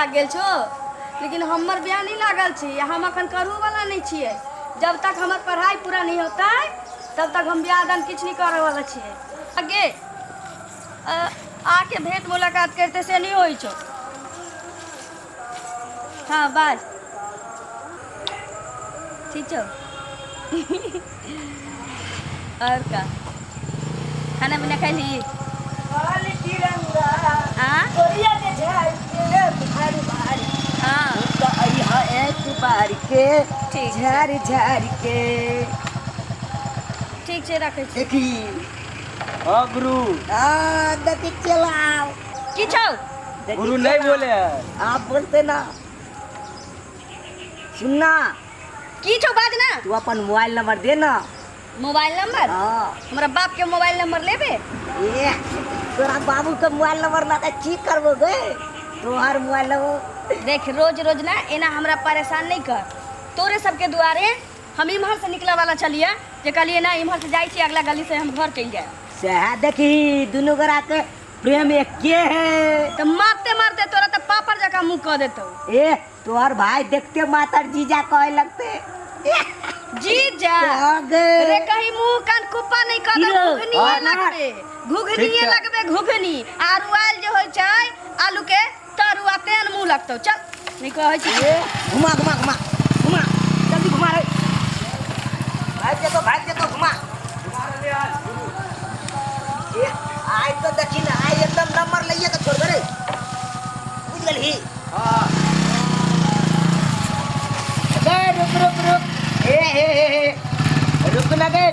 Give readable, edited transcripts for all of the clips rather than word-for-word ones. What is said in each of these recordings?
लागि गेल छौ, लेकिन हमर बियाह नहि लागल छै आ हम अखन करहु वाला नहि छियै। जब तक हमर पढ़ाई पूरा नहीं होतै तब तक हम बियाह दान किछु नहीं करे वाला छियै। आगे आके भेंट मुलाकात करते से नहीं होइ छौ। हाँ बाज, ठीक छौ? और का खाना पीना खैली? आ हाँ ठीक। झाड़ झाड़ के ठीक छै, रखै छी। देखी। हाँ गुरु। हाँ देखी चलाओ। की छौ? देखी गुरु नहीं चलाओ। बोले है। आप बोलते ना, सुनना। की छौ, बाज ना। तू अपन मोबाइल नंबर दे ना। Mobile number? हाँ। हमरा बाप के मोबाइल नंबर लेबे? ए तोरा बाबू के मोबाइल नंबर ला के की करबो गे, तोहर मोबाइल नंबर। देख, रोज रोज ना एना हमरा परेशान नहीं कर। तोरे सबके दुआरे हम इम्हर से निकले वाला छलिए जे कहलिए ना इम्हर से जाइ छी, अगला गली से हम घर चलि जाए। सएह देखी, दुनू गोरा के प्रेम एके है। तऽ मारते मारते तोरा तऽ पापड़ जकाँ मुँह कऽ देतौ। ए तोहर भाई देखते मातर जीजा कहे लगते। जीजा? आगे। रे कहीं मुंह कान कुप्पा नहीं कर दे। की रे? घुघनी हाँ, ना। लगबे, घुघनी ठीक छै। लगबे घुघनी। आरू आयल जे होइ छै आलू के तरुआ तेहन मुंह लगतौ। चल, नहीं कहै छी। ए घुमा घुमा घुमा घुमा, जल्दी घुमा रे, भाग जेतो भाग जेतो, घुमा। ए आइ तो देखी ना, आइ एकदम नंबर लइए के छोड़ दे रे, बुझ गेलही? हाँ। गे रुक रुक रुक, ए हे हे हे, रुक ना गे।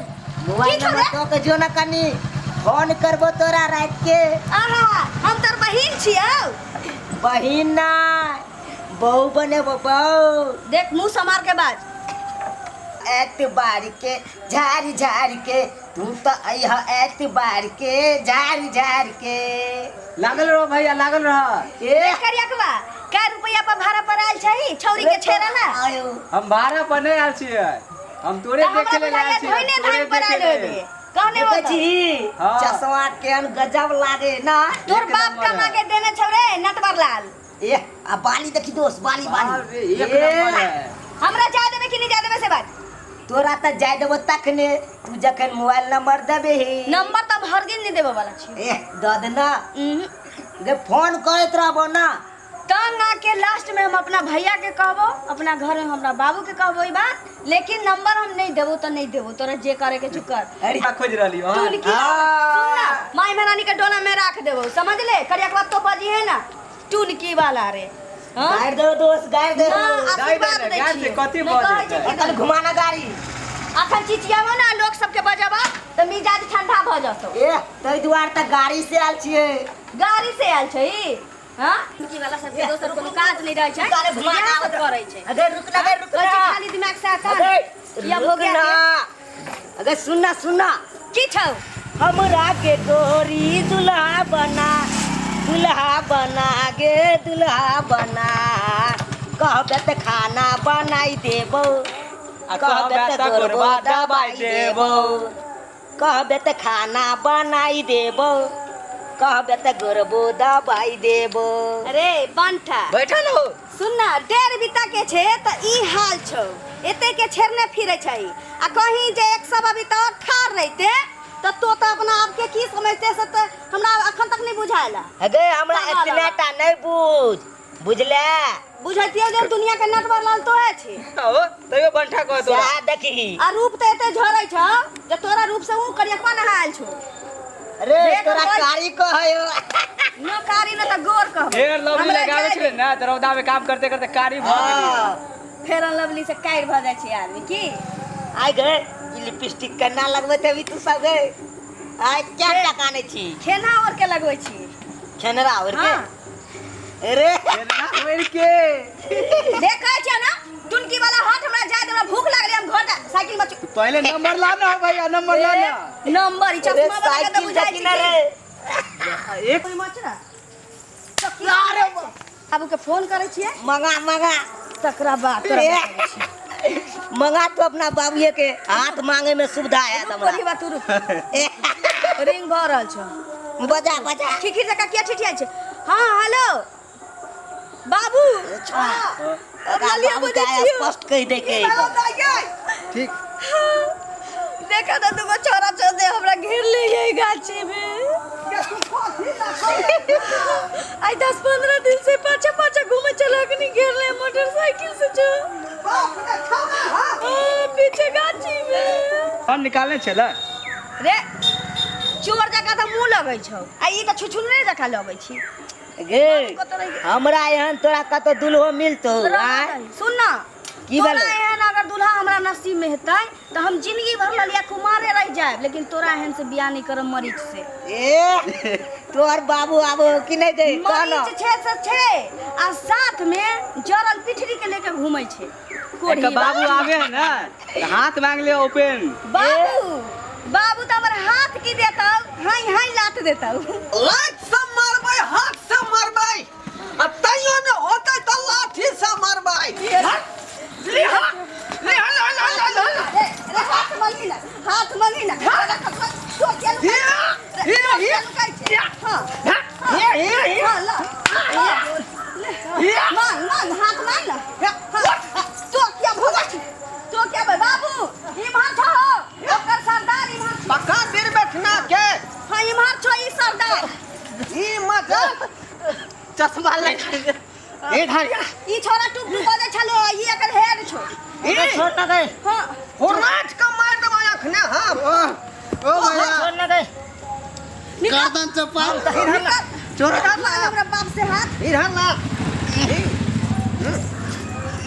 मोबाइल की छौ नंबर रे? तो के जो ना, कनी फोन करबो तोरा रात के। आहा, हम तोर बहिन छियौ। बहिन ना, बहू बनेबो बहू। देख, मुंह समार के बाज। एतबार के झाड़ झाड़ के तू तो अइह, एतबार के झाड़ झाड़ के। लागल रहो भैया, लागल रहो। ए करियकवा कै रुपया पर भाड़ा पर आयल छही छौरी के छेड़ा ना? आयो। हम भाड़ा पर नहीं आयल छियै, हम तोरे तऽ हमरा देखे लेल बुझाइया आयल छियै। धोइने तोरे धान पर देखे आयल लेल। होबे कहने देखै होतौ। छी हाँ। चश्मा केहन गजब लागे ना। तोर एक बाप नंबर कमा है। के देने छौ रे नटवर लाल। ए आ बाली देखी दोस्त, बाली बाप बाली। रे, एक ए, नंबर है। हमरा जाय देबे कि नहीं जाय देबे से बात? तोरा तऽ जाय देबो तखने, तू जखन मोबाइल नंबर देबही। नंबर तऽ हरगिज नहीं देबे वाला छी। ए दऽ दे ना। उहुं। गे फोन करैत रहबो ना। तंग आके लास्ट में हम अपना भैया के कहबो, अपना घर में हमरा बाबू के कहबो ई बात, लेकिन नंबर हम नहीं देबो तो नहीं देबो। तोरा जे करे के छौ कर। अरे खोज रहली हो। तू की हाँ। सुन ना, माई महारानी के डोला में राख देबो, समझ ले? करिया के बात तो बजी है ना, टुनकी वाला रे। हाँ? गारि दो दोस्त, गारि दो। ना, आशीर्वाद गारि दै दे, छियै। कथी नहि कहै बजै छै कि अखन घुमाना गाड़ी। अखन चिचियाबो ना, लोक सबके बजाबो तऽ मिजाज ठंडा भऽ जतौ। ए ताहि दुआरे तऽ गाड़ी से आयल छियै। गाड़ी से आयल छै हाँ? टुनकी वाला सबके दोसर कोनो काज नहि रहै छै, अरे घुमा इएह सब आबत। करै छै। अरे रुक ना गे, रुक कहै छै ना। खाली दिमाग से आसान। अरे या रुक भऽ गया ना। अरे सुनना सुनना। की छौ? हमरा के गोरी दुल्हा बना, दुल्हा बना गे दुल्हा बना, कहबे तऽ खाना बनाई देबो, आ कहबे तऽ गोरबा दबाई देबो, कहबे तऽ खाना बनाई देबो, कहबे तऽ गोरबो दबाई देबो। अरे बंठा। बैठल हो। सुन ना, 1.5 बीता के छे तऽ ई हाल छौ, एते के छेड़ने फिरे छै आ कहीं जे एक सवा बीता और ठार रहिते तऽ तो तऽ अपना आप के की समझते से तऽ हमरा अखन तक नहीं बुझायला। अगे हमरा कहाँ इतना लगा? टा नहीं बुझ, बुझले? बुझतियो जे दुनिया के नटवर लाल तो है छे। हो तैयो बंठा कह तोरा। सएह देखी। आ रूप तऽ एते झरै छौ जे तोरा रूप से ऊ करियकवा नहायल छौ। अरे देख तोरा बोल। कारी कहयो। न कारी न तऽ गोर कहबै। फेर लवली हमरा लगाबै जाय छलै दे। ना तऽ रौदा में काम करते करते कारी भऽ गेली। हाँ। फेर लवली से कारी भऽ जाइ छै आदमी की। आइ गे ई लिपस्टिक केना लगबैत हेबी तू सब गे? आइ क्या टका नै छी? खेना और के लगबै छी। खेनरा और के? हाँ। अरे खेना और के। देखै छै ना टुनकी वाला हाथ, हमरा जाय दे, हमरा भूख लागलै, हम घर जा साइकिल में पहले नंबर ला ना भैया, नंबर ला ना। नंबर ई अरे चश्मा वाला के तऽ साइकिल बुझाइ देखी छै ना कि रे। एक कोई मच ना। अरे बाबू के फोन करै छियै। मंगा मंगा। तकरा बाद तोरा ए, बताबै छियै। मंगा तू अपना बाबूए के हाथ मांगे में सुविधा है रुक हमरा। कोढ़ी बा तू रुक, ए, रिंग भऽ रहल छौ। बजा बजा। खिखिर जकाँ किया ठिठियाइ छै? हाँ हेलो। बाबू ओकरा ललिया बाबू बजै के छियौ। स्पष्ट कहि दे के ठीक। देखा तो दुगो छोरा चौदे हमरा घेर ले ये गाछी में। आई 10-15 दिन से पाछा पाछा घूमे चला के नहीं घेर ले मोटरसाइकिल से जो। हाँ, पीछे गाछी में। हम निकालने छलै। रे चोर जकाँ तऽ मुँह लगै छौ आ ई तऽ छुछुनरे जकाँ लगै छी। गे हमरा एहन तोरा कतौ दुल्हो मिलतौ? आँय? सुन ना, की तोरा भेलै? एहन अगर दूल्हा हमरा नसीब में हेतै तऽ हम जिंदगी भर ललिया कुमारे रह जायब, लेकिन तोरा एहन से बियाह नहीं करब मरीच से। ए तोहर बाबू आबो कि नहीं दे? कहना। मरीच छै से छै आ साथ में जरल पिठरी के लेके घूमै छै। एक बाबू आबे है ना तऽ हाथ मांग ले ओपन। बाबू बाबू तऽ हमर हाथ की देतौ, हाई हाई लात देतौ। लात से मारबै, हाथ से मारबै आ तैयो ने होतै तऽ लाठी से मारबै। लिहा लिहा ला ला ला ला। रे रे हाथ मांगी ना, हाथ मांगी ना। तो क्या हिया हिया हिया। लुकाइ छै? हां हिया हिया हिया। हां ला हिया। मांग मांग हाथ मांग ना। तो क्या भोगा छी? तो क्या बे बाबू इम्हर छो, ओकर सरदार इम्हर छो। पक्का बीर बैठना के। हां इम्हर छो ई सरदार। ई मजा चश्मा लगा ए धारिया। ई छोरा टुक टुक बजै छलो, ई एकर हेड छो। ई छोड़ ना गए। हां हुर्राज के मार देबै अखने हम। ओ भैया छोड़ ना गए। गर्दन चपाल। चोर मांग हमरा बाप से हाथ। इधर ला।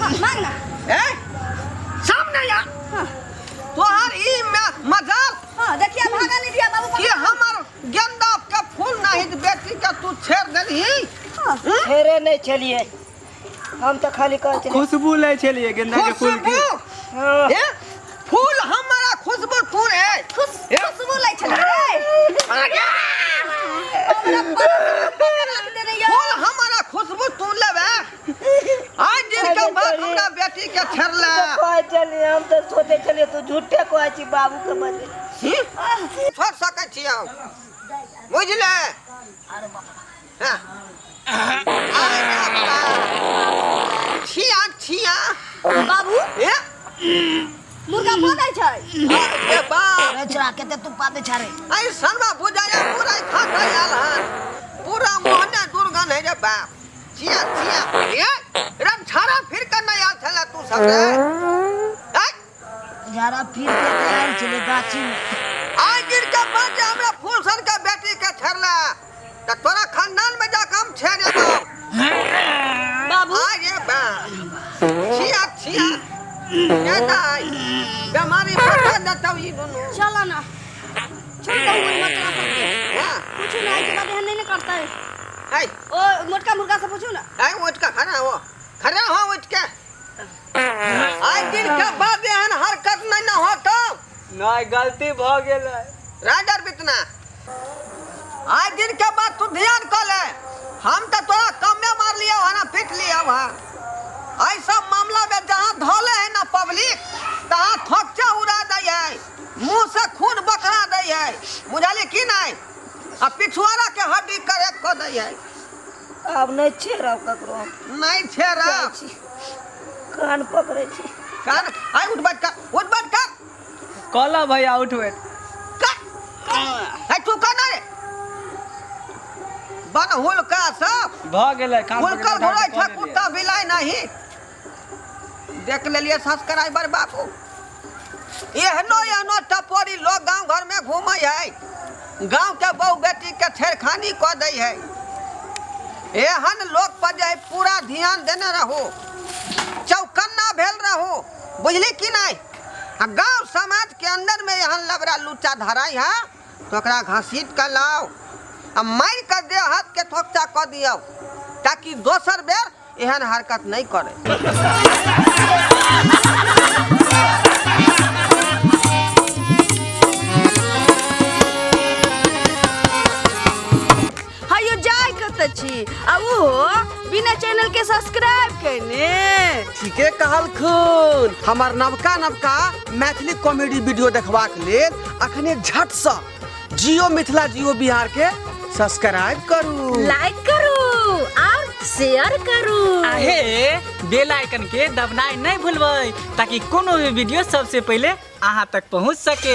हां मांग ना। ए सामने आ। हां तोहर ई मजाल। हां देखिए भागा नहीं दिया बाबू। कि हमर गेंदा के फूल नहीं बेटी के तू छेड़ देलही। हां छेड़े नहीं छलिए हम तो खाली कहै छलिए खुशबू लै छलिए गेंदा के फूल के। खुशबू ए फूल हमारा खुशबू तू रे। खुशबू लै छलिए रे। हमरा पकड़ा देने यो। फूल हमारा खुशबू तू लेबे। आज दिन के बाद हमरा बेटी के छेड़ले। कहै छलिए हम तो सोचै छलिए तू झूठे कहै छी बाबू के बदले। छोड़ सकै छी हम, बुझले? हाँ। छिया छिया। बाबू ए मुर्गा पोदै छै। अरे बाप। रे छोरा केते तू पाते छारे। आई शर्मा बुझाया पूरा खा खा आयल हन, पूरा मोहने दुर्गंध है रे बाप। छिया छिया। ए रम छाड़ा फिर के नहीं आयल छला तू सब रे। झाड़ा फिर के आयल छले गाछी में। आज दिन के बाद जे हमरा फूलसन के बेटी के छेड़ला त तोरा खानदान में जाके हम छेड़ देबौ। बाबू अरे बाप। छिया छिया। ए दाई बेमारी पकड़ देतौ ई दुनू। चलो ना छोड़ दो वही मत चला सकते। हां पूछो ना के बाद एहन नहीं ना करता है। ऐ ओ मोटका मुर्गा से पूछो ना। ऐ उठ के खड़ा हो, खड़ा हो उठ के। आज दिन के बाद एहन हरकत नहीं ना होतो। नहीं गलती भ गेलै। राजर बितना आज दिन के बाद तू ध्यान कर ले। हम तो तोरा कमे मार लिया है ना पीट लिया है। ऐसा मामला में जहाँ धोले है ना पब्लिक तहाँ थोकचा उड़ा दै है, मुंह से खून बकरा दै है, बुझली की नहीं? आ पिछुआरा के हड्डी करे क दै है। अब नहीं छेड़ब ककरो। नहीं छेड़ब। कान पकड़ै छी। कान आई उठ बैठ कर, उठ बैठ कर। कहला भैया उठ बैठ कर। आई तू कर रे बन हुलका सब भ गेलै। कान हुलकल घुरै छ कुत्ता बिलाइ नहीं। देख लेलिए सब्सक्राइबर बाबू, एहनो एहनो टपोरी लोग गांव घर में घूमै है, गांव के बहु बेटी के छेड़खानी क दै है। एहन लोग पर जे पूरा ध्यान देने रहू, चौकन्ना भेल रहू, बुझली कि नहीं? आ गांव समाज के अंदर में एहन लबड़ा लुच्चा धराई है तो ओकरा घसीट के लाओ आ मारि के देह हाथ के थोकचा क दियौ ताकि दोसर बेर एहन हरकत नहीं करे। हयो जाय कत छी आ उहो बिना चैनल के सब्सक्राइब केने। ठीके कहलखुन। हमर नवका नवका मैथिली कॉमेडी वीडियो देखबाक लेल अखने झट से जियो मिथिला जियो बिहार के सब्सक्राइब करू, लाइक करू और शेयर शेयर करू। आहे बेल आइकन के दबनाइ नहि भूलबै ताकि कोनो भी वीडियो सबसे पहिले अहाँ तक पहुँच सके।